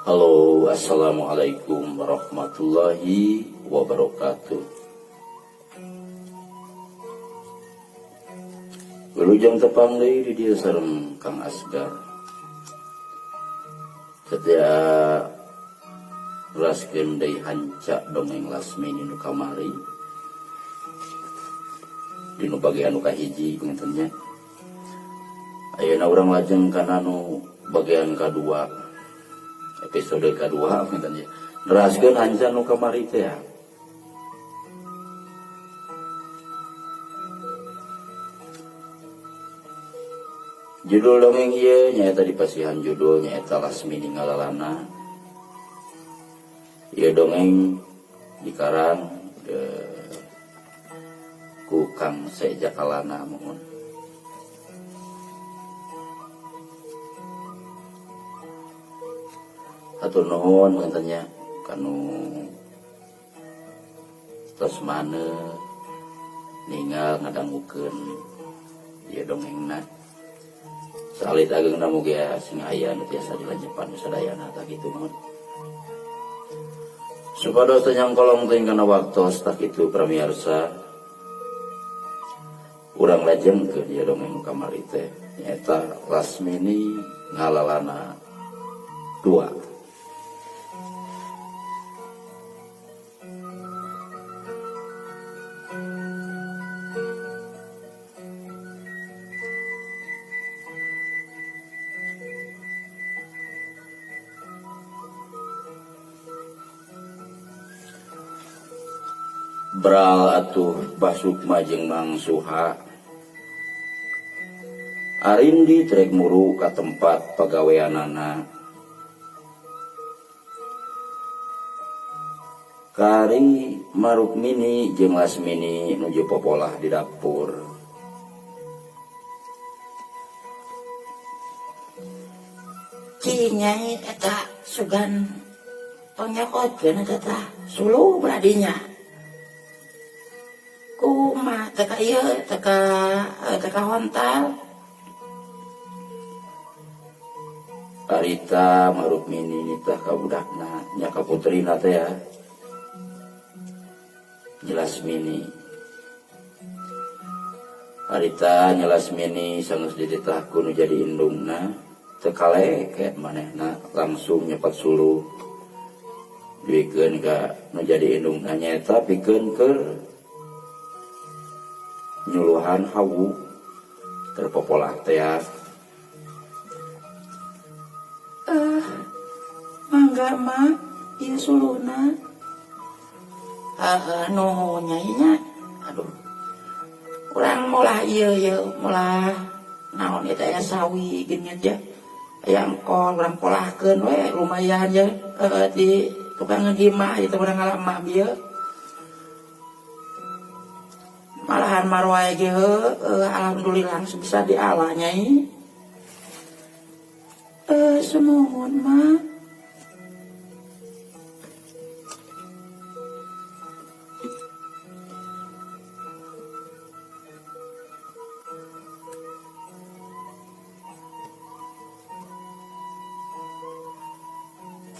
Halo, assalamualaikum warahmatullahi wabarakatuh. Wilujeng tepang deui di dieu sareng Kang Asgar. Setia neraskeun deui hanca dongeng Lasmini nu kamari. Dinu bagian nu kahiji panginten nya. Ayeuna urang lajeng kana nu bagian kadua. Episode kadua panginten nya. Neraskeun hanca nu kamari teh ya. Judul dongeng ieu nyaeta dipasihan judul nyaeta Lasmini Ngalalana. Ieu dongeng dikarang ku Kang Sejakalana muhun. Hatur nuhun panginten nya kanu tos maneh ninggal ngadangukeun ieu dongengna. Saalit ageungna mugia sing aya nu tiasa dilanjepan ku sadayana tah kitu muhun. Supados teu nyangkolong teuing kana waktos tah kitu pramiarsa urang lajengkeun ieu dongeng nu kamari teh nyaeta Lasmini Ngalalana 2. Bral atuh Bah Sukma jeung Mang Suha. Arindi trek muru ka tempat pagaweanana. Kari Marukmini jeung Lasmini nuju popolah di dapur. Cing nyai eta sugan tong nyokotkeun eta tah suluh beradinya. Kumaha teh ka ieu teh ka teh ka hontal. Harita Marukmini nitah ka budakna nya ka putrina teh ya. Nyi Lasmini. Harita Nyi Lasmini sanggeus dititah ku nu jadi indungna teu kaleket manehna langsung nyepat suluh duikeun ka nu jadi indungna nyaeta pikeun keur nyuluhan hawu keur popolah teh ya. Eh, mangga mak, ieu suluhna. Heeh, nuhun nyai nya. Aduh. Urang molah ieu ieu molah naon ieu teh aya sawi geuning aja. Aya engkol urang polahkeun we lumayan ye heeh di tukang imah ieu teh urang ngala emak bieu. Malahan marwae ge heueuh alhamdulillah geus bisa diala nyai. Eh, sumuhun mak.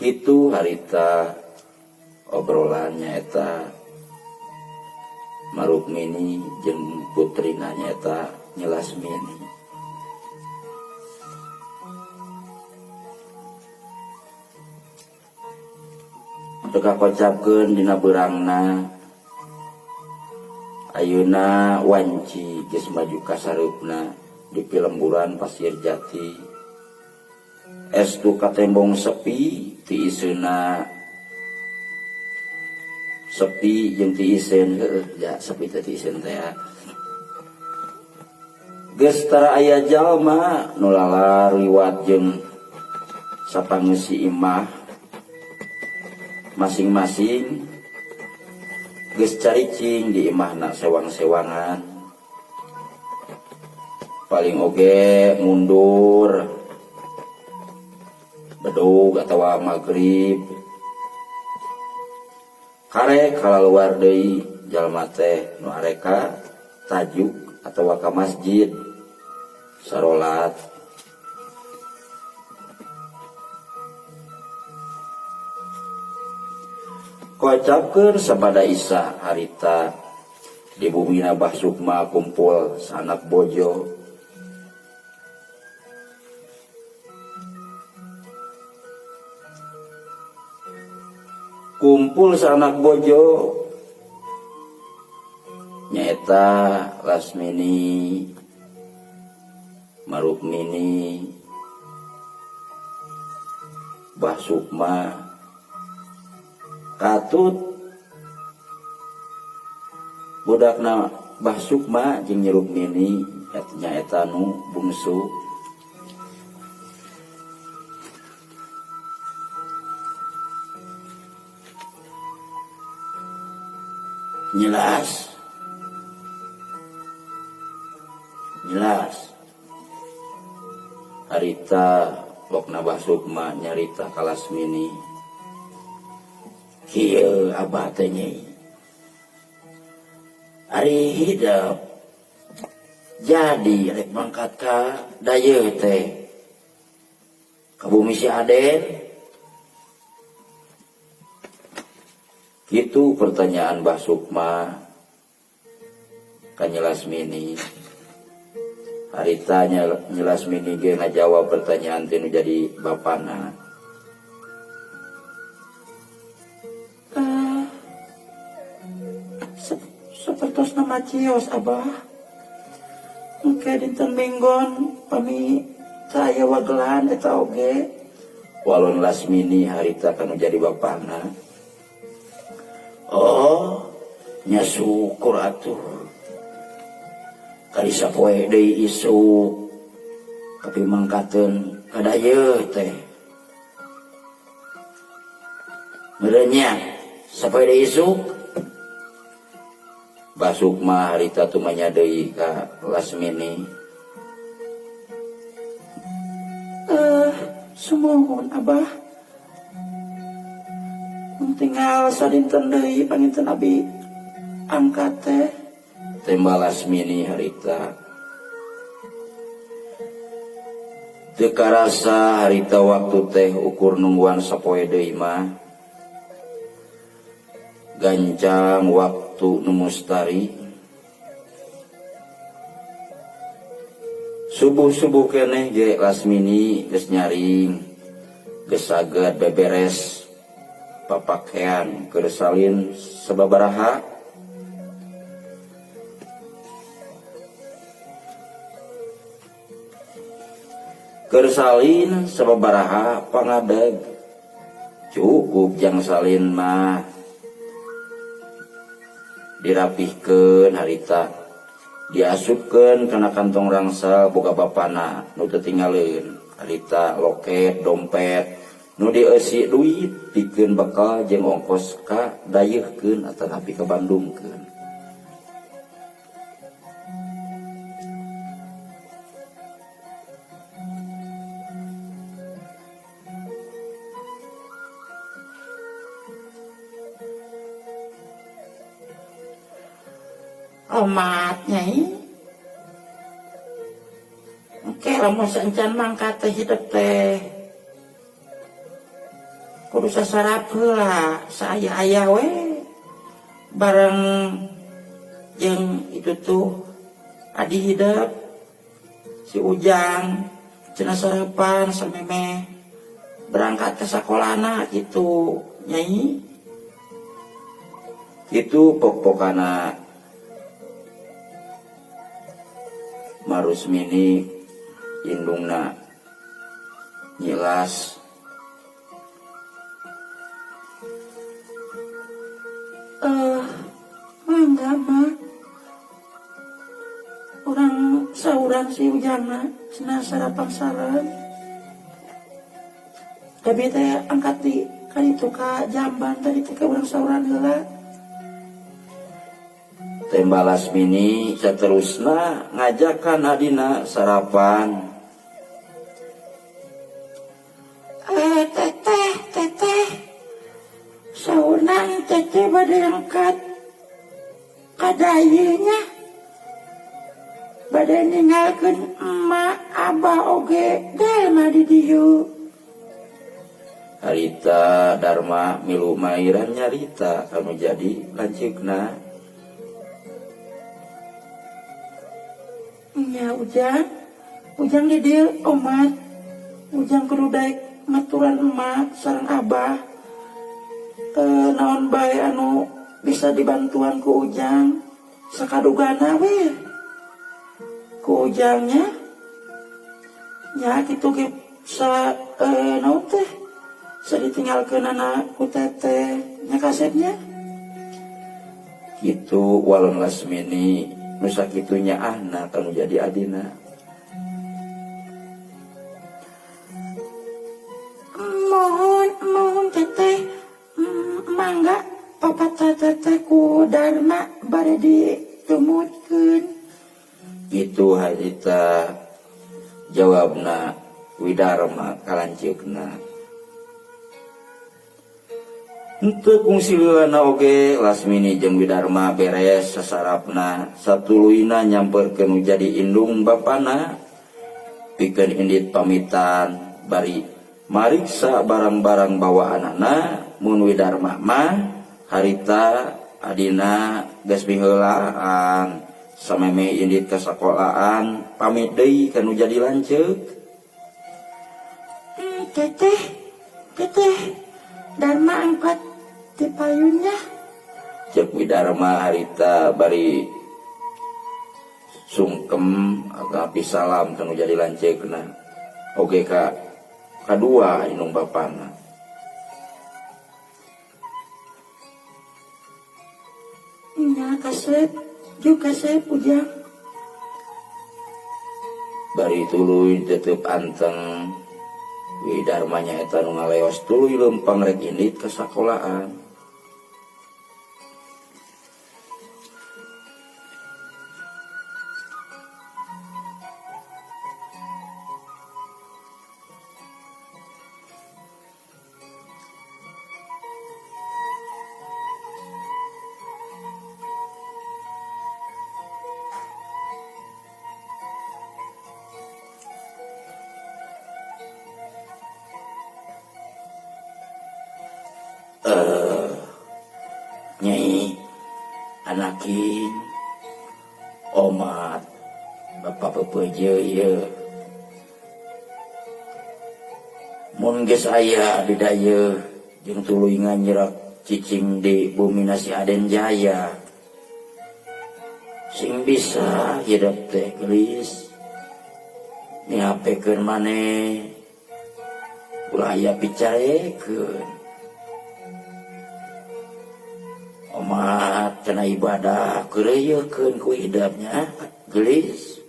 Kitu harita obrolan nyaeta Marukmini jeung putrina nyaeta Nyi Lasmini. Teu kakocapkeun dina beurangna ayeuna wanci geus maju ka sareupna di pilemburan Pasir Jati. Estu katembong sepi ti iseuna sepi jeung ti iseun heueuh ja sepi teh ti iseun teh geus tara aya jalma nu lalar liwat jeung sapangeusi imah masing-masing geus caricing di imahna sewang-sewangan paling oge mundur bedug atawa magrib karek kalaluar deui jalma teh nu areka tajuk atawa ka masjid sarolat. Kocapkeun sabada Isa harita di bumina Bah Sukma kumpul sanak bojo. Kumpul sanak bojo nyaeta Lasmini, Marukmini, Bah Sukma, katut budakna Bah Sukma jeung Nyi Rukmini nyaeta nu bungsu. Jelas. Jelas. Harita pokna Bah Sukma nyarita ka Lasmini. Kieu abah teh nyai. Ari hidep jadi rek mangkat ka dayeuh teh. Ka bumi si Aden. Kitu pertanyaan Bah Sukma ka Nyi Lasmini. Harita Nyi Lasmini ge ngajawab pertanyaan teh nu jadi bapana. Sapertosna macios abah. Engke dinten minggon pami teu aya wagelan eta oge. Walon Lasmini harita kanu jadi bapana. Oh, nya syukur atuh. Kali sapoe deui isuk kapi mangkateun ka dayeuh teh. Meureun nya sapoe deui isuk. Bah Sukma harita tumanya deui ka Lasmini. Sumuhun abah. Mun tinggal sadinten deui panginten abi angkat teh. Tembal Lasmini harita. Teu karasa harita waktu teh ukur nungguan sapoe deui mah. Gancang waktu nu mustari. Subuh-subuh keneh ge Lasmini geus nyaring, geus saged beberes papakean keur salin sababaraha. Keur salin sababaraha pangadeg. Cukup jang salin mah. Dirapihkeun harita, diasupkeun kana kantong rangsal boga bapana nu teu tinggaleun. Harita loket, dompet nu dieusi duit pikeun bekal jeung ongkos ka dayeuhkeun atanapi ka Bandungkeun. Omat nyai. Engke lamun saencan mangkat teh hidep teh. Kudu sasarap heula saaya-aya we. Bareng jeung itu tuh adi hidep si Ujang cenah sarapan samemeh berangkat ke sakolana gitu nyai. Kitu pok-pokana Marusmini indungna nyilas. Mangga mah. Urang sauran si Ujangna cenah sarapan sareng. Tapi teh angkat di kan itu ka jamban tadi teh ka urang sauran heula. Tembak Lasmini seterusna ngajakan adina sarapan. Teteh, teteh. Saunan teteh bade angkat kadayeunya. Bade ninggalkeun emak abah oge delma di dieu. Harita Darma milu mairan nyarita ka nu jadi lanceukna. Nya Ujang, Ujang di dieu omat. Ujang kudu daek maturan emak sareng abah. Naon bae anu bisa dibantuan ku Ujang, sakadugana we ku Ujang nya. Nya kitu ge sa naon teh saditinggalkeunana ku teteh nya kasep nya. Kitu walon Lasmini nu sakitu nyaahna ka nu jadi adina. Mohon mohon teteh mangga papatah teteh ku Darma bade ditumutkeun. Kitu harita jawabna Widarma ka lanceukna. Henteu kungsi leulana oge Lasmini jeung Widarma beres sasarapna satuluyna nyamperkeun nu jadi indung bapana pikeun indit pamitan bari mariksa barang-barang bawaanana mun Widarma mah harita adina geus miheulaan samemeh indit ka sakolaan pamit deui ka nu jadi lanceuk. Teteh, teteh, Darma angkat ti payunnya. Cek Widarma harita bari sungkem atapi salam ka nu jadi lanceukna. Oge ka kadua indung bapana. Nya kasep, juk kasep Ujang. Bari tuluy tetep anteng. Widarma nyaeta nu ngaleos tuluy leumpang rek indit ka sakolaan. Nyai anakin omat bapak pepeje ieu mun geus aya di dayeuh jeung tuluy nganjerak cicing di bumi nasi Aden Jaya sing bisa hidup teh gelis mihapekeun maneh ulah aya picarekeun omat cenah ibadah keureuyekeun ku hidupnya gelis.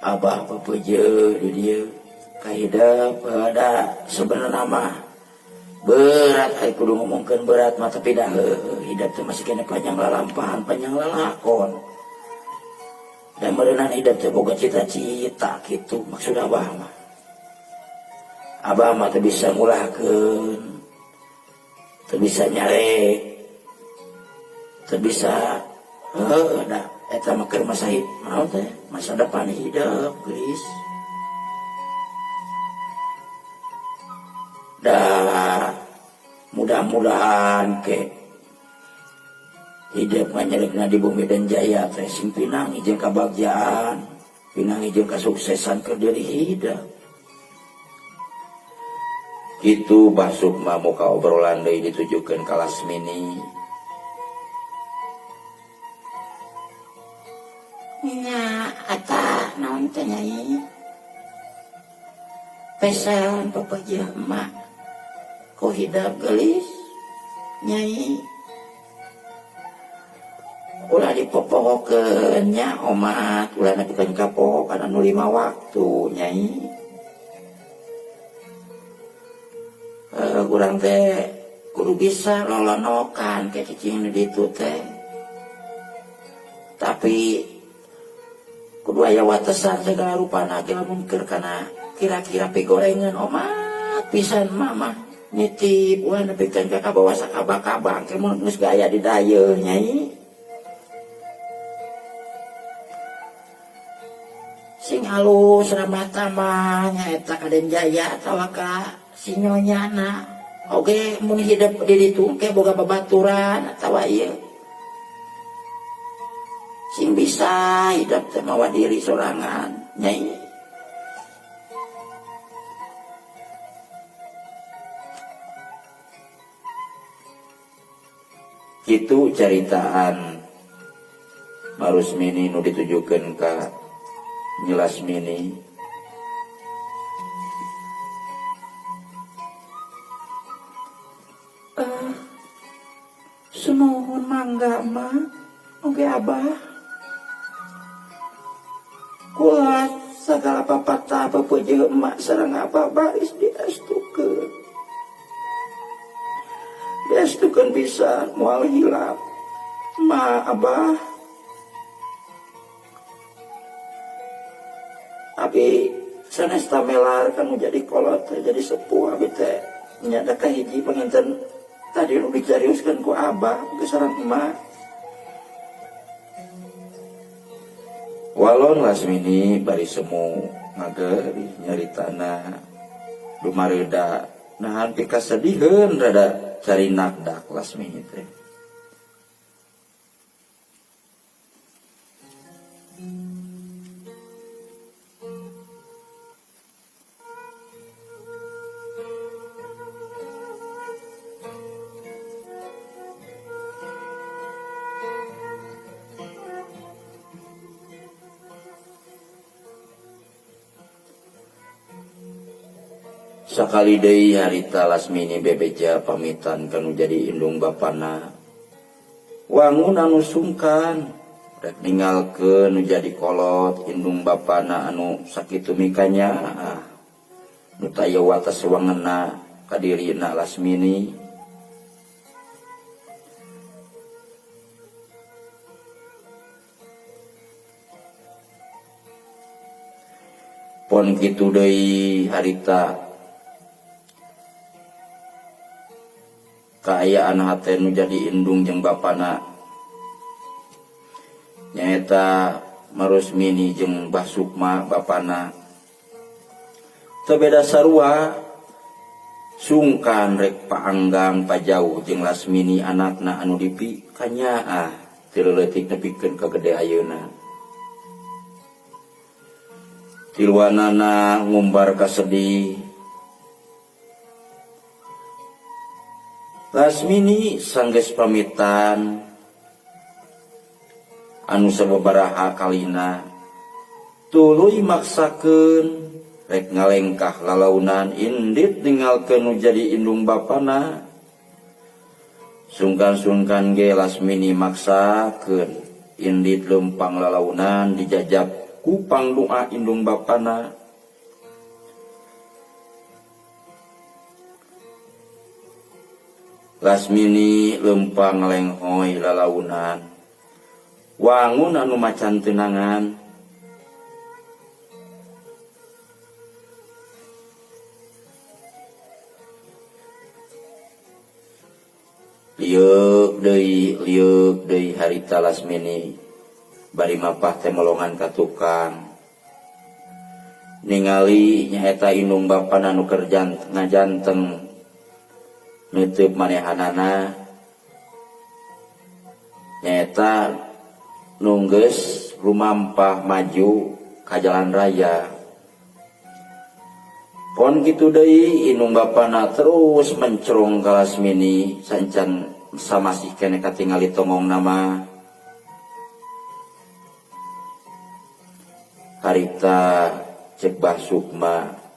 Abah pepeje di dieu kahidep da sebenarna mah berat ai kudu ngomongkeun berat mah tapi dah heueuh hidep teh masih keneh panjang lalampahan panjang lalakon da meureunan hidep teh boga cita-cita kitu maksud abah mah. Abah mah teu bisa ngulahkeun, teu bisa nyarek, teu bisa heueuh da eta mah keur masa naon teh masa depan hidup geus. Da mudah-mudahan ke hidup nganyerekna di bumi dan jaya teh sing pinangi jeung kabagjaan, pinangi jeung kasuksesan keur diri hidup. Kitu Bah Sukma muka obrolan deui ditujukeun ka Lasmini. Nya eta naon teh nyai? Pesan pepeujeuh emak ku hidep geulis nyai. Ulah dipopohokeun nya omat, ulah nepikeun ka pohokan anu 5 waktu nyai. Urang teh kudu bisa lolonokan ke cicing nu ditu teh. Tapi kudu aya watesan segala rupana ge lamun keur kana kira-kira pigorengeun omat pisan mama nitip ulah nepikeun ka kabawa sakabang-kabang ke mun geus gaya di dayeuh nyai. Sing alus ramah tamah nyaeta ka Den Jaya atawa ka si nyonyana. Oge mun hidep di ditu engke boga babaturan atawa ieu. Sing bisa hidep teh mawa diri sorangan nyai. Kitu caritaan Marusmini nu ditujukeun ka Nyi Lasmini. Eh, sunuhun mangga ma, oge abah. Kula sagala papatah pepuji emak sareng abah baris diestukeun. Diestukeun pisan moal hilap. Ma abah. Abi sanes tamelar kanu jadi kolot teh jadi sepuh abi teh nya da kahiji panginten tadi nu dicarioskeun ku abah ge sareng emak. Walon Lasmini bari semu ngageurih nyaritana dumareuda nahan pikasediheun rada carinakdak Lasmini teh. Sakali deui harita Lasmini bebeja pamitan ka nu jadi indung bapana. Wangun anu sungkan rek ninggalkeun nu jadi kolot indung bapana anu sakitu mikanyaah nu taya wates wangenna ka dirina Lasmini. Pon kitu deui harita kaayaan hate nu jadi indung jeung bapana nyaeta Marusmini jeung Bah Sukma bapana. Teu beda sarua sungkan rek paanggang pajauh jeung Lasmini anakna anu dipi kanyaah ti leuletik nepikeun ka gede ayeuna. Tiluanana ngumbar kasedih. Lasmini sanggeus pamitan anu sababaraha kalina tuluy maksakeun rek ngalengkah lalaunan indit ninggalkeun nu jadi indung bapana. Sungkan-sungkan ge Lasmini maksakeun indit leumpang lalaunan dijajab ku pangdoa indung bapana. Lasmini leumpang lenghoy lalaunan wangun anu macan teunangan. Lieuk deui lieuk deui harita Lasmini bari mapah teh melongan ka tukang. Ningali nyaeta indung bapana nu keur ngajanteng neuteub manehanana nyaeta nu geus rumampah maju ka jalan raya. Pon kitu deui indung bapana terus mencrong ka Lasmini sancan samasih keneh katingali tongongna mah. Harita cek Bah Sukma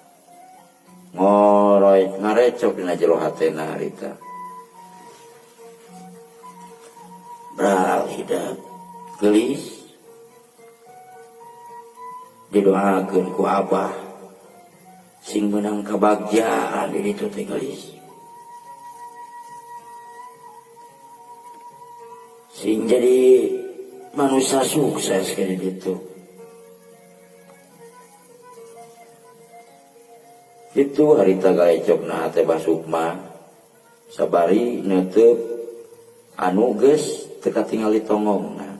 ngoroy ngarecok dina jero hatena harita. Bral hidep geulis didoakeun ku abah sing meunang kabagjaan di ditu teh geulis. Sing jadi manusia sukses ke di ditu. Kitu harita galecokna teh Bah Sukma sabari neuteub anu geus teu katingali tongongna.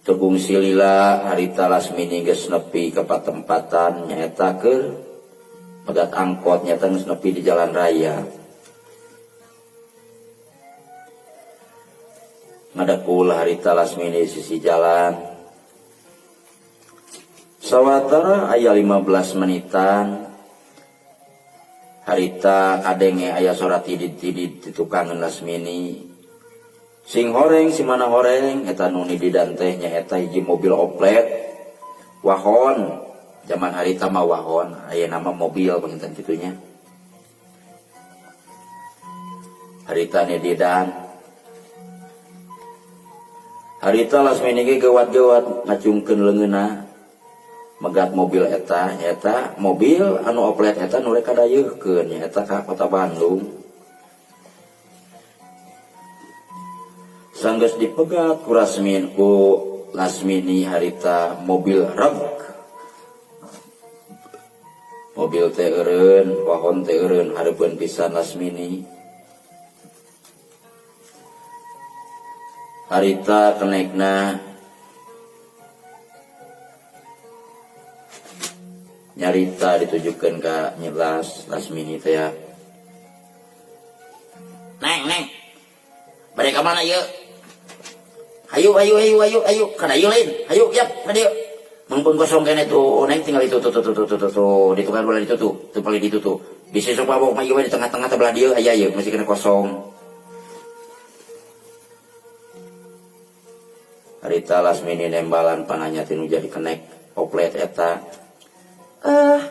Teu kungsi lila harita Lasmini geus nepi ka patempatan nyaeta keur megat angkot nyaeta geus nepi di jalan raya. Ngadekul harita Lasmini di sisi jalan. Sawatara aya 15 menitan harita kadenge aya sora tidid-tidid ti tukangeun Lasmini. Sing horeng si mana horeng eta nu nididan teh nyaeta hiji mobil oplet wahon jaman harita mah wahon ayeuna mah mobil panginten kitu nya. Harita nididan. Harita Lasmini ge gewat-gewat ngacungkeun leungeunna megat mobil eta nyaeta mobil anu oplet eta nu rek kadayeuhkeun nyaeta ka kota Bandung. Sanggeus dipegat ku Rasmin ku Lasmini harita mobil reg. Mobil teh eureun, wahon teh eureun hareupeun pisan Lasmini. Harita kenekna nyarita ditujukeun ka Nyi Las, Lasmini teh ya. Neng, neng. Bade ka mana ieu? Hayu, hayu, hayu, hayu, hayu. Ka dieu lain. Hayu, yap, ka dieu. Mangpun kosong keneh tuh, neng tinggal itu tuh, tuh, tuh, tuh, tuh, tuh, tuh. Di tukang belah ditu tuh, tuh paling ditu tuh. Bisi sok mabok mah ieu we di tengah-tengah teh belah dieu aya ieu masih kena kosong. Harita Lasmini nembalan pananya ti nu jadi kenek oplet eta.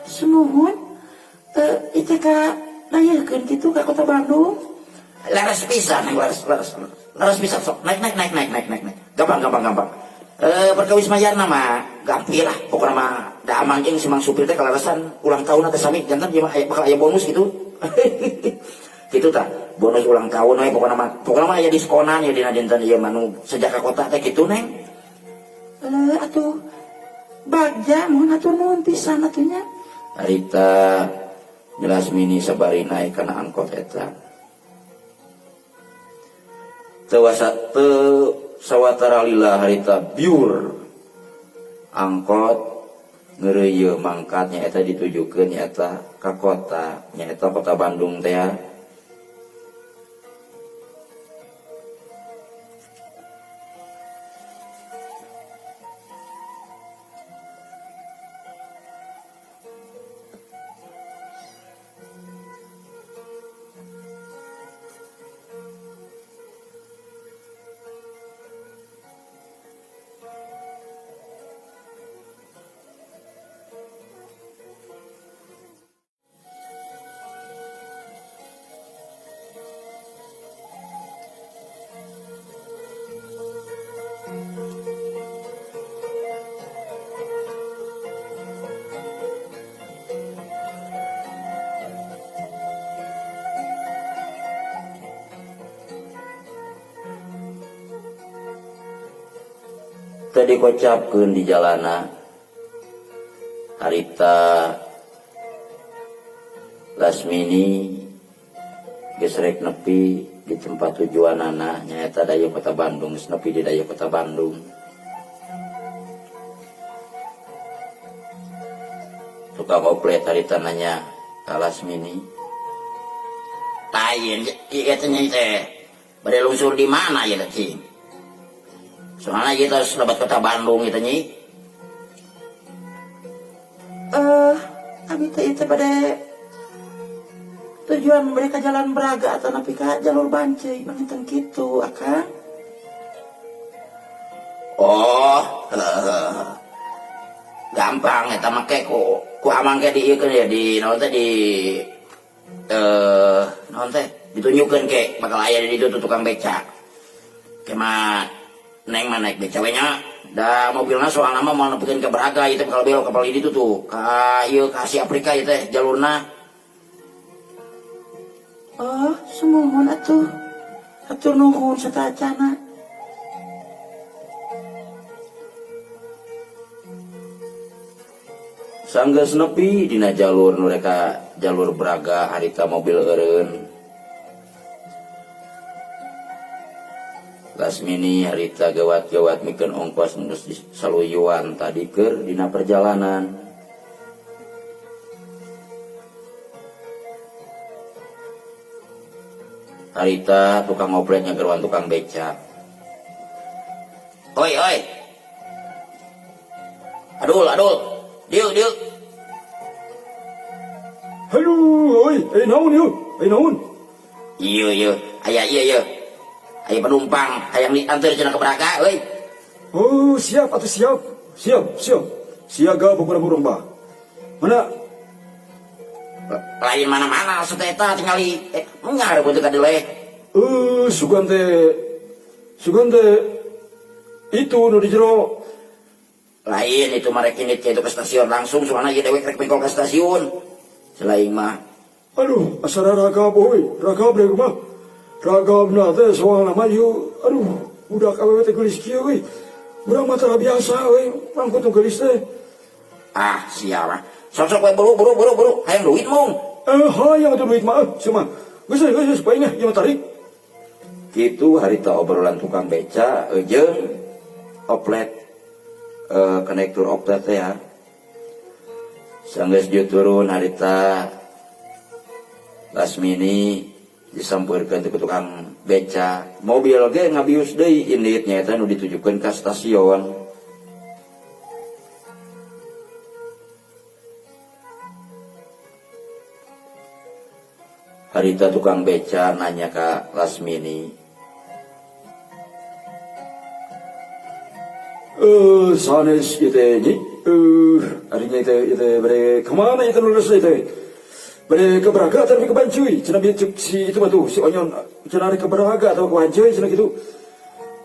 Sumuhun, ieu teh ka dayeuhkeun kitu ka kota Bandung. Leres pisan, neng, leres, leres, leres pisan sok. Naik, naik, naik, naik, naik, naik, naik. Gampang, gampang, gampang. Perkawis mayarna mah gampil lah. Pokona mah da amang jeung si mang supir teh kaleresan ulang tahun teh sami janten ieu mah bakal aya bonus gitu. Kitu tah, bonus ulang tahun we pokona mah. Pokona mah aya diskonan ya dina dinten ieu mah nu sejak ka kota teh kitu neng. Leuh atuh bagja muhun hatur nuhun pisan atuh nya. Harita Lasmini sabari naek kana angkot eta. Teu wasa teu sawatara lila harita biur angkot ngeureuyeuh mangkat nyaeta ditujukeun nyaeta ka kota nyaeta kota Bandung teh. Teu dikocapkeun di jalana harita Lasmini geus rek nepi di tempat tujuanana nyaeta dayeuh kota Bandung, geus nepi di dayeuh kota Bandung. Tukang oplet harita nanya ka Lasmini, Lain ieu teh nya teh bade lungsur di mana ieu teh cing? Soalnya ieu tos lebat kota Bandung ieu teh nyi. Abi teh ieu teh bade tujuan bade ka jalan Braga atau nepi ka jalur Banceuy panginten kitu akang. Oh, heeh. Gampang eta mah ke ku amang ke diieukeun ya di naon teh di naon teh ditunjukkeun ke bakal aya di ditu tuh tukang beca. Ke mah neng mah naik beca we nya. Da mobilna soalna mah moal nepikeun ka Braga ieu teh bakal belok ka palih ditu tuh ka ieu ka Asia Afrika ieu teh jalurna. Oh, sumuhun atuh. Hatur nuhun satacana. Sanggeus nepi dina jalur nu rek ka jalur Braga harita mobil eureun. Lasmini harita gawat-gawat mikeun ongkos nu geus disaluyuan tadi keur dina perjalanan. Harita tukang oplet nyageruan tukang beca. Oi, oi. Adul, adul. Dieu, dieu. Aduh, oi, eh naon ieu? Eh naon? Ieu, ieu. Aya ieu, ieu. Aya penumpang hayang dianteur cenah ke Braga euy. Oh, siap atuh siap. Siap, siap. Siaga pokona urang bah. Mana? Lain mana-mana maksud eta tingali mengar teu kadeleh. Sugan teh sugan teh itu nu di jero. Lain itu mah rek indit itu ke stasiun langsung soalna ieu dewek rek bengkol ke stasiun. Selain mah. Aduh, asa ragab euy, ragab deui mah. Ragabna teh soalna mah ieu, aduh, budak awewe teh geulis kieu euy. Urang mah tara biasa euy, mangkut nu geulis teh. Ah, sia mah. Sok-sok we buru buru buru buru, hayang duit mung. Hayang atuh duit mah, sia mah. Geus geus geus bae nya, ieu mah tarik. Kitu harita obrolan tukang beca jeung oplet konektur oplet teh ya. Sanggeus jeung turun harita Lasmini disampeurkeun ku tukang beca. Mobil ge ngabius deui indit nyaeta nu ditujukeun ka stasiun. Harita tukang beca nanya ka Lasmini. Sanes ieu teh nyi, ari nya teh ieu teh bade ka mana ieu teh lulus ieu teh? Bade ka Braga atawa ka Banceuy? Cenah bieu ceuk si itu mah tuh si Onyon cenah ari ka Braga atawa ka Banceuy cenah kitu.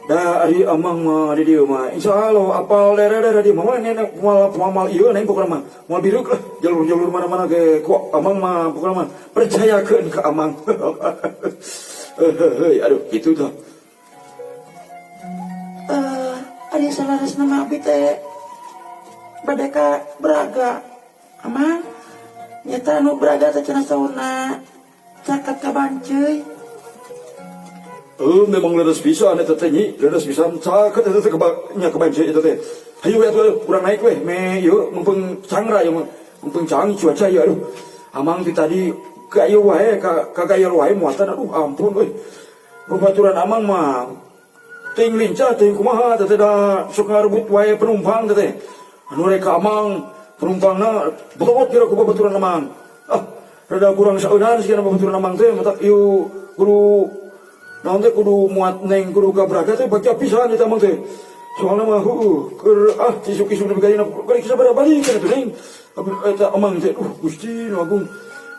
Da ari amang mah di dieu mah insyaallah apal daerah-daerah dieu mah nenek moal moal ieu neng pokona mah moal biruk lah jalur-jalur mana-mana ge ku amang mah pokona mah percayakeun ka amang. Heuheuy aduh kitu tah. Ari salaresna mah abi teh bade ka Braga amang nyata anu Braga teh cenah saurna caket ka Banceuy. Memang leres pisan eta teh nyi, leres pisan caket eta teh nya ka Banceuy eta teh. Hayu we atuh urang naik we me ieu mumpung cangra ieu mah, mumpung canggih cuaca ieu aduh. Amang ti tadi ka ieu wae ka kagayal wae muatan aduh ampun euy. Babaturan amang mah teuing lincah teuing kumaha teh teh da sok ngarebut wae penumpang teh teh. Anu rek ka amang penumpangna betot kira ku babaturan amang. Ah, rada kurang saeunan sigana babaturan amang teh matak ieu kudu naon teh kudu muat neng kudu ka Braga teh bagja pisan eta amang teh. Soalna mah heueuh keur ah isuk-isuk nepi ka ayeuna balik sabaraha balik atuh neng. Eta amang teh duh Gusti nu agung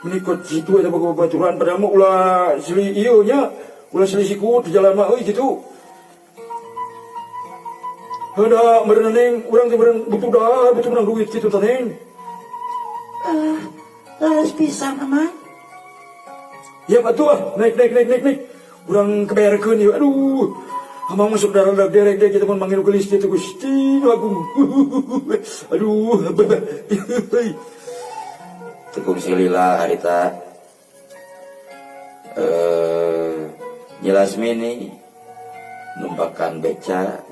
menikot kitu eta babaturan padahal mah ulah silih ieu nya ulah silih sikut di jalan mah euy kitu. Heuda meureun neng urang teh meureun butuh dahar butuh menang duit kitu tah neng. Leres pisan amang. Ya atuh ah naik naik naik naik naik urang keberekeun ieu aduh amang masuk darah derek deh kitu mun manggil geulis kitu Gusti nu agung. Aduh. Tekung silila harita Nyi Lasmini numpakan beca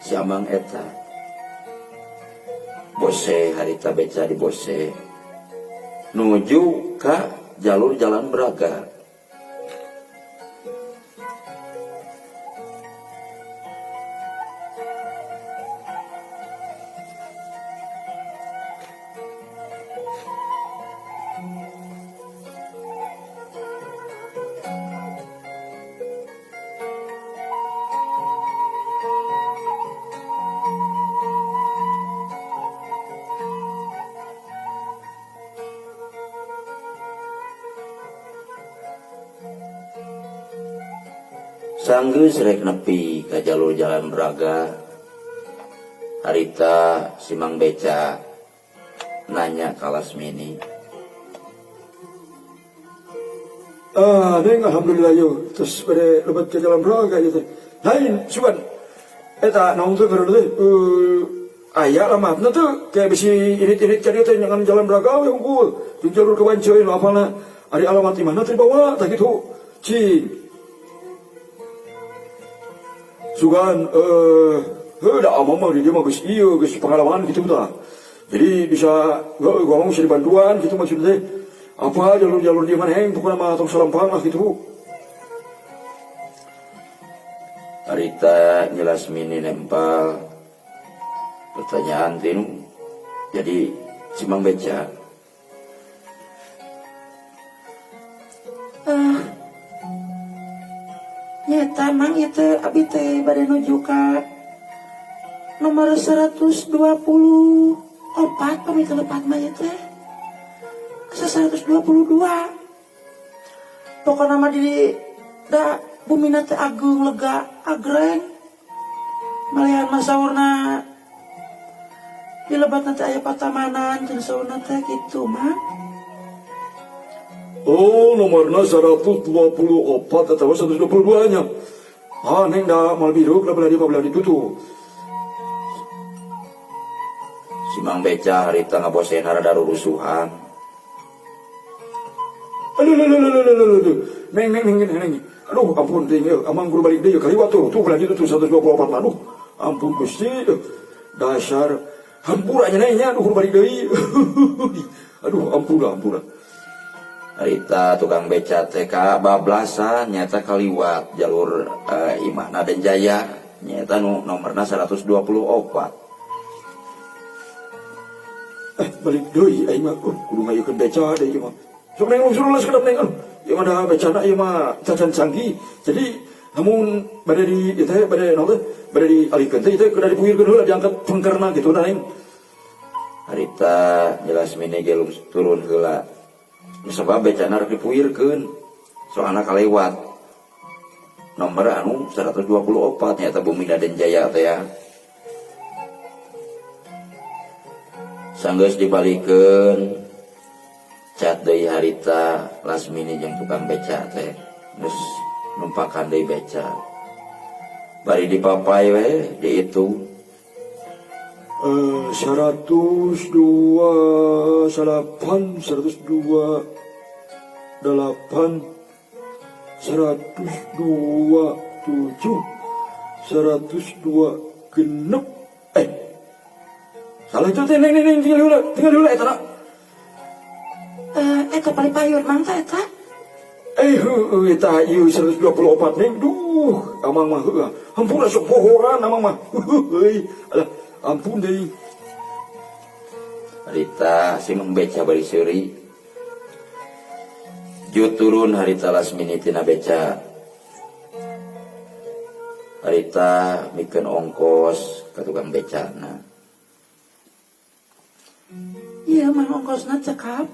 si amang eta bose harita beca di bose nuju ka jalur jalan Braga. Sanggeus rek nepi ka jalur jalan Braga, harita si Mang Beca nanya ka Lasmini. Ah, neng alhamdulillah yo, terus bade lebet ke jalan Braga ieu teh. Lain sugan eta naon teh ngaranna teh? Aya alamatna teu, kayak bisi irit-irit ka dieu teh nyangan jalan Braga we unggul, jeung jalur ka Banceuy nu apalna. Ari alamat imahna teh dibawa tah kitu. Cing. Sugan heuh da amang mah di dieu mah geus ieu geus pangalaman kitu tah. Jadi bisa heuh ku amang bisa dibantuan kitu maksudna teh. Apa jalur-jalur di mana heng pokona mah tong salampang lah kitu. Harita Nyi Lasmini nempal pertanyaan tinu jadi si Mang Beca. Ah, nyata Mang ieu teh abi teh bade nuju ka nomor 124 pami teu lepat mah ieu teh. Asa 122. Pokona mah di da bumina teh ageung lega agreng. Malihan mah saurna di lebatna teh aya patamanan cenah saurna teh kitu Mang. Oh, nomorna 124 atawa 122 nya. Ah, neng da moal biru lah belah dieu mah belah ditu tuh. Si Mang Beca harita ngabosena rada rurusuhan. Aduh, aduh, aduh, aduh, aduh, aduh. Neng, neng, neng, neng, neng. Aduh, ampun teuing euy, amang kudu balik deui kaliwat tuh. Tuh belah ditu tuh 124 mah. Aduh, ampun Gusti. Dasar hampura nya neng nya, aduh kudu balik deui. Aduh, ampura, ampura. Harita tukang beca teh kabablasan nyaeta kaliwat jalur imahna Den Jaya nyaeta nu nomorna 124. Balik deui aing mah, kudu ngayeukeun beca deui ieu mah. Sok neng lungsur lah sakedap neng, aduh, ieu mah da becana ieu mah cacan canggih. Jadi lamun bade di ieu teh bade naon teh, bade dialihkeun teh ieu teh kudu dipuirkeun heula diangkat pengkerna kitu nah neng. Harita Nyi Lasmini ge turun heula. Sabab becana rek dipuirkeun, soalna kalewat nomor anu 124 nyaeta Bumi Raden Jaya teh ya. Sanggeus dibalikeun cat deui harita Lasmini jeung tukang beca teh geus numpakan deui beca. Bari dipapai we diitung. 129, 128, 127, 126. Salah itu teh, neng, neng, neng, tinggal heula, tinggal heula eta na. Eta paling payur mang teh eta. Heueuh, eta ieu 124 neng, duh, amang mah heueuh. Hampura sok pohoran amang mah. Heueuh, alah, ampun deui. Harita si Mang Beca bari seuri. Jut turun harita Lasmini tina beca. Harita mikeun ongkos ka tukang becana. Ieu mah ongkosna cekap.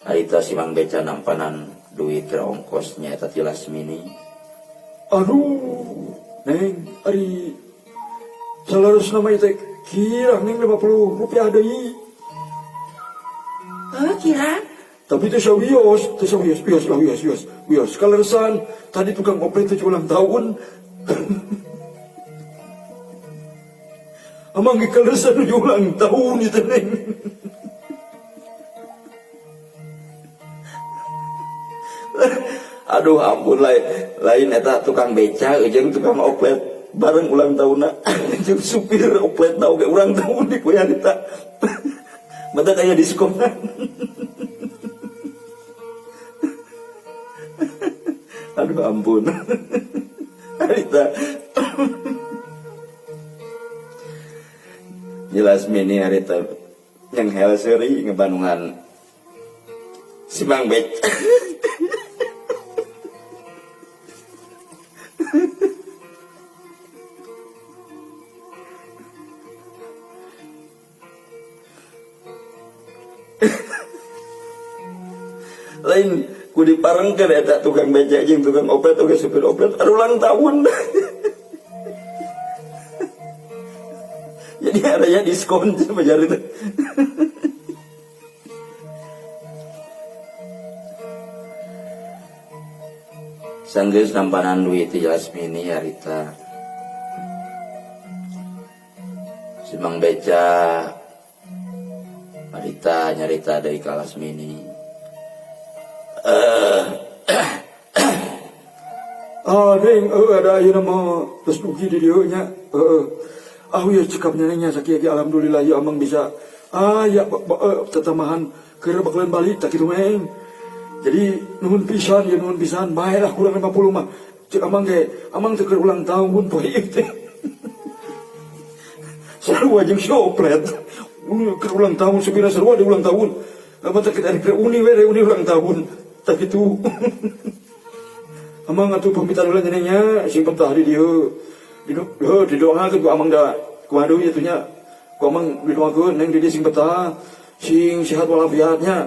Harita si Mang Beca nampanan duit keur ongkos nyaeta ti Lasmini. Aduh, neng, ari salarusna mah ieu teh kirang neng 50 rupiah deui. Heuh, kirang? Tapi teu sawios, teu sawios, wios lah, wios, wios, wios. Kaleresan tadi tukang oplet teh ulang tahun. Amang ge kaleresan nuju ulang tahun ieu teh neng. Aduh ampun lain eta tukang beca jeung tukang oplet bareng ulang tahunna jeung supir oplet na oge ulang tahun di kuya eta. Mata kaya diskonan. Aduh ampun. Harita. Jelas mini harita yang hel seuri ngebandungan si Mang Bec. Lain ku diparengkeun eta tukang beca jeung tukang oplet oge supir oplet ulang tahun. Jadi adanya diskon sih bayar itu. Sanggeus nampanan duit ti Lasmini harita. Si Mang Beca harita nyarita deui ka Lasmini. Ah neng heueuh ada ayeuna mah tos dugi di dieu nya heueuh. Ah ieu cekap nya neng nya sakieu ge alhamdulillah ieu amang bisa ah ya tatamahan keur bakalan balik tah kitu neng. Jadi nuhun pisan ieu nuhun pisan bae lah kurang 50 mah cek amang ge amang teh keur ulang tahun poe ieu teh. Sarua jeung si Oplet keur ulang tahun supirna sarua di ulang tahun. Amang teh reuni we reuni ulang tahun tah kitu. Amang atuh pamitan heula nya neng nya sing betah di dieu. Heuh didoakeun ku amang da kumaha deui atuh nya. Ku amang didoakeun neng di dieu sing betah, sing sehat walafiat nya.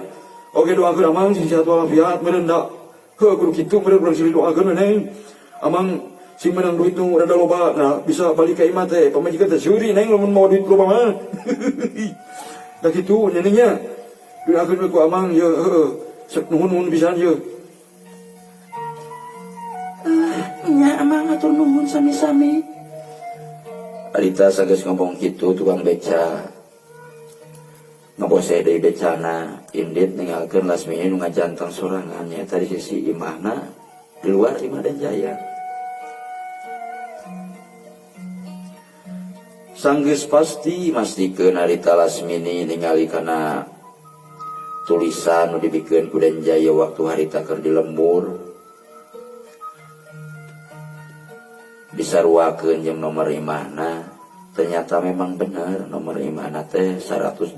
Oge doakeun amang sing sehat walafiat meureun da. Heuh kudu kitu meureun urang sing didoakeun we neng. Amang sing meunang duit nu rada loba nah bisa balik ka imah teh pamajikan teh seuri neng lamun mawa duit loba mah. Da kitu nya neng nya. Doakeun we ku amang yeuh heuh. Sok nuhun-nuhun pisan yeuh. Nya amang atur nuhun sami-sami. Arita sageus ngomong kitu tukang beca ngaboseh deui becana indit ninggalkeun Lasmini nu ngajantang sorangan nyaeta di sisi imahna di luar imah Denjaya. Sanggeus pasti mastikeun harita Lasmini ningali kana tulisan nu dibikeun ku Denjaya waktu harita keur di lembur. Disaruakeun jeung nomor imahna, ternyata memang bener nomor imahna teh 124.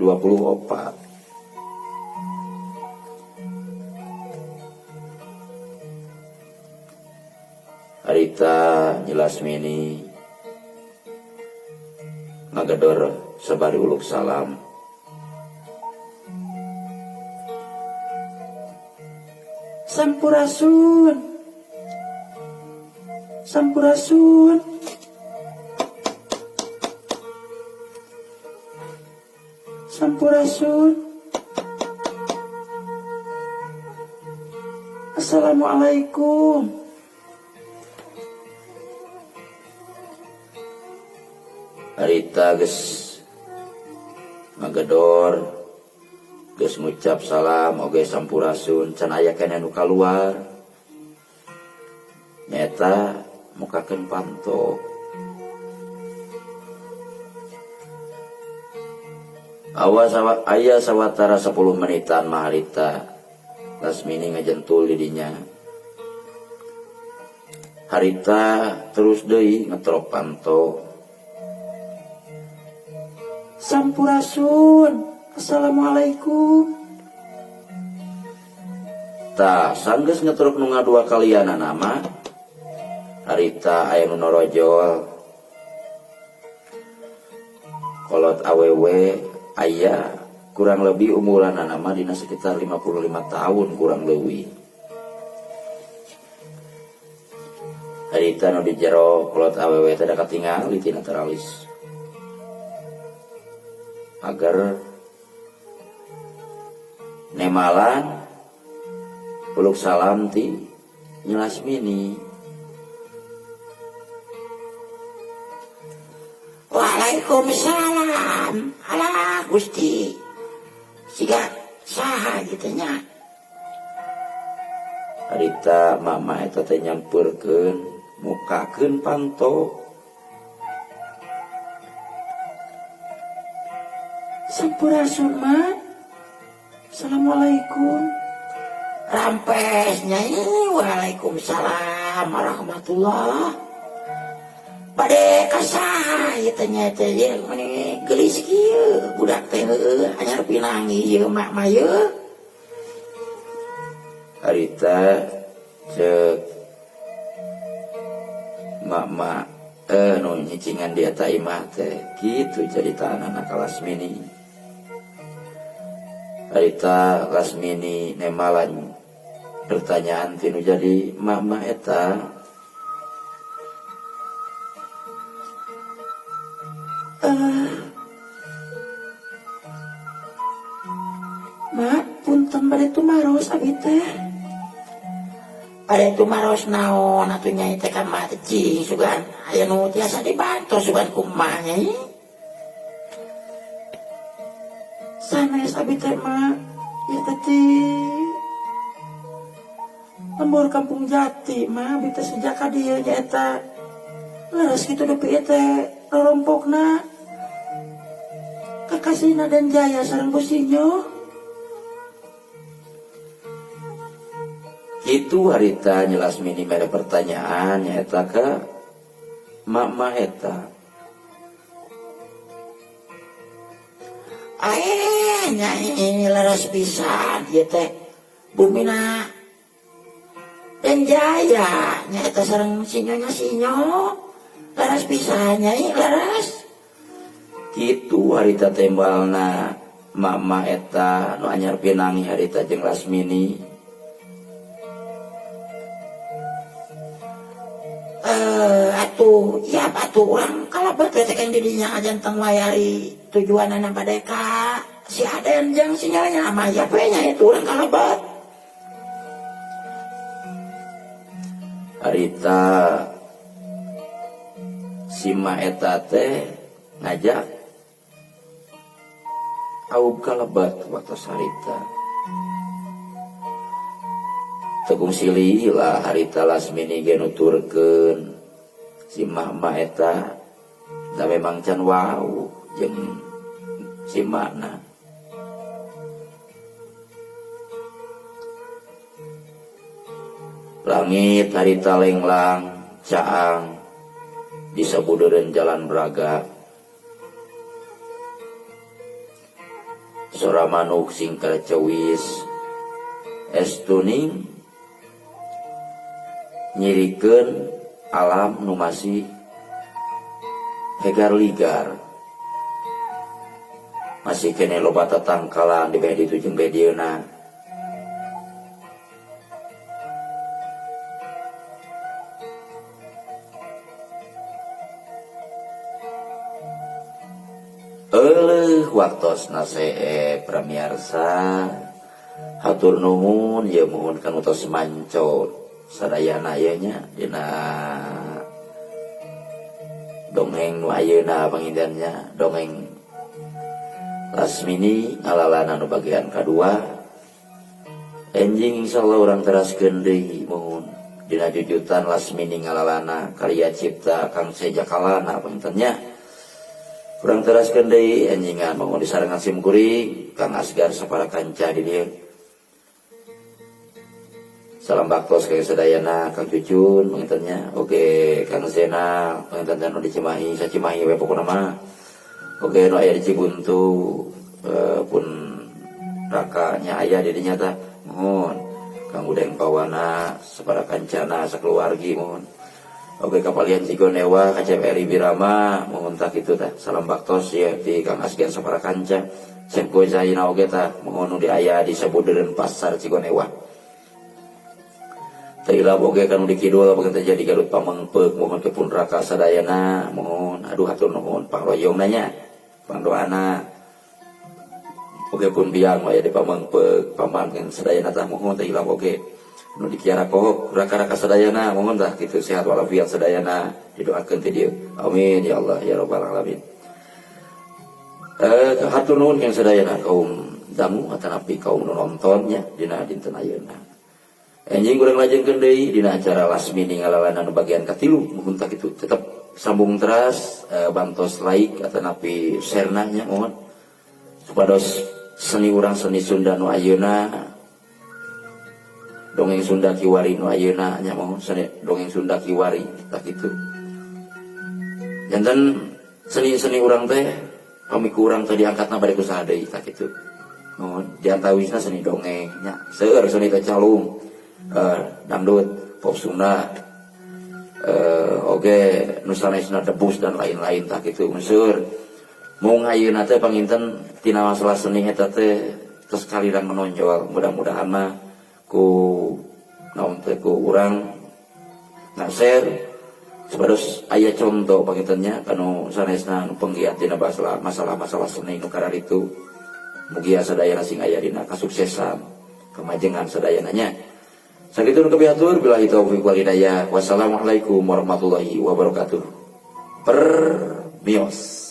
Harita Nyi Lasmini ngagedor sabari uluk salam. Sampurasun. Sampurasun. Sampurasun. Assalamualaikum. Harita geus ngagedor geus ngucap salam oge sampurasun can aya keneh nu kaluar nyaeta mukakeun panto. Awas aya sawatara 10 menitan mah harita Lasmini ngajentul di dinya. Harita terus deui ngetrok panto. Sampurasun. Assalamualaikum. Tah, sanggeus ngetrok nu ngadua kalianana mah harita aya nu norojol. Kolot awewe aya kurang lebih umuranana mah dina sekitar 55 tahun kurang leuwih. Harita nu di jero kolot awewe teh da katingali tina teralis. Agar nemalan peluk salam ti Nyi Lasmini. Waalaikumsalam. Alah Gusti. Siga saha kitu nya. Harita mama eta teh nyampeurkeun mukakeun panto. Sampurasun ma. Assalamualaikum. Rampes nyai. Waalaikumsalam warahmatullah. Bade ka saha ieu teh nya teh ieu meni geulis kieu budak teh heueuh anyar pinangi ieu mak mah ieu. Harita ceuk mak-mak nu nyicingan di eta imah teh kitu caritaanana ka Lasmini. Harita Lasmini nemalan pertanyaan ti nu jadi mak-mak eta. Mak, punten bade tumaros abi teh. Bade tumaros naon atuh nyai teh ka mah teh cing sugan aya nu tiasa dibantu sugan kumaha nyai. Sanes abi teh mak, ieu teh ti Lembur Kampung Jati mah abi teh sejak ka dieu nyaeta leres kitu dupi ieu teh rorompokna kakasihna Den Jaya sareng Bu Sinyo. Kitu harita Nyi Lasmini mere pertanyaan nyaeta ka mama eta. Ae nyai leres pisan ieu teh bumina Den Jaya nyaeta sareng sinyonya sinyo leres pisan nyai leres. Kitu harita tembalna mama eta nu anyar pinangi harita jeung Lasmini. Atuh iap atuh urang kalebet we teh keng di dinya janten wayari tujuanana bade ka si Aden jeung si Nyonya mah iap we nya itu urang kalebet. Harita si ma eta teh ngajak aub kalebet waktos harita. Teu kungsi lila harita Lasmini ge nuturkeun si mama eta da memang can wau jeung si mana. Langit harita lenglang caang di sabudeureun jalan Braga. Sora manuk sing karecewis estuning nyirikeun alam nu masih hegar ligar. Masih keneh loba tatangkalan di beh ditu jeung beh dieuna. Euleuh waktosna see pramiarsa hatur nuhun ieu muhun kanu tos manco sadayana ieu nya dina dongeng nu ayeuna panginten nya dongeng Lasmini ngalalana nu bagian kadua enjing insyaallah urang teraskeun deui muhun dina jujutan Lasmini ngalalana karya cipta Kang Seja Kalana panginten nya. Urang teraskeun deui enjingan bangun disarengan sim kuring Kang Asgar sapara kanca di dieu. Salam baktos ka sadayana Kang Cucun panginten nya. Oge Kang Zena panginten nu di Cimahi, sacimahi we pokona mah. Oge nu aya di Cibuntu pun raka nya aya di dinya tah. Muhun Kang Udeng Pawana sapara kancana sakeluargi muhun. Oke kapalian Cigonewa ka Cep Eri Birama muhun tah kitu tah. Salam baktos ieu ti Kang Asgar sapara kanca. Cep Gozaina oge tah muhun nu di aya di sabudeureun pasar Cigonewa. Teu hilap oge kanu di kidul panginten jadi Garut Pamengpeuk muhun ke pun raka sadayana muhun aduh hatur nuhun pangroyongna nya pangdoana. Oge pun biang aya di Pamengpeuk paman sadayana tah muhun teu hilap oge. Nu di Kiara Kohok raka-raka sadayana muhun tah kitu sehat walafiat sadayana didoakeun ti dieu. Amin ya Allah ya rabbal alamin. Hatur nuhun kang sadayana kaum dangu atanapi kaum nu nonton nya dina dinten ayeuna. Enjing urang lajengkeun deui dina acara Lasmini ngalalana nu bagian katilu muhun tah kitu tetep sambung teras bantos like atanapi share-na nya muhun supados seni urang seni Sunda nu ayeuna dongeng Sunda kiwari nu ayeuna nya muhun seni dongeng Sunda kiwari tah kitu. Janten seni-seni urang teh pami ku urang teh diangkatna bade ku saha deui tah kitu. Muhun diantawisna seni dongeng nya seueur seni teh calung, dangdut, pop Sunda, oge nu sanesna debus dan lain-lain tah kitu seueur. Mung ayeuna teh panginten tina masalah seni eta teh tos kalirang menonjol mudah-mudahan mah ku naon teh ku urang ngaser supados aya contoh pangintennya kanu sanesna nu penggiat dina masalah-masalah seni nu kararitu mugia sadayana sing aya dina kasuksesan kemajengan sadayana nya. Sakitu nu kapihatur billahi taufik wal hidayah. Wassalamualaikum warahmatullahi wabarakatuh. Permios.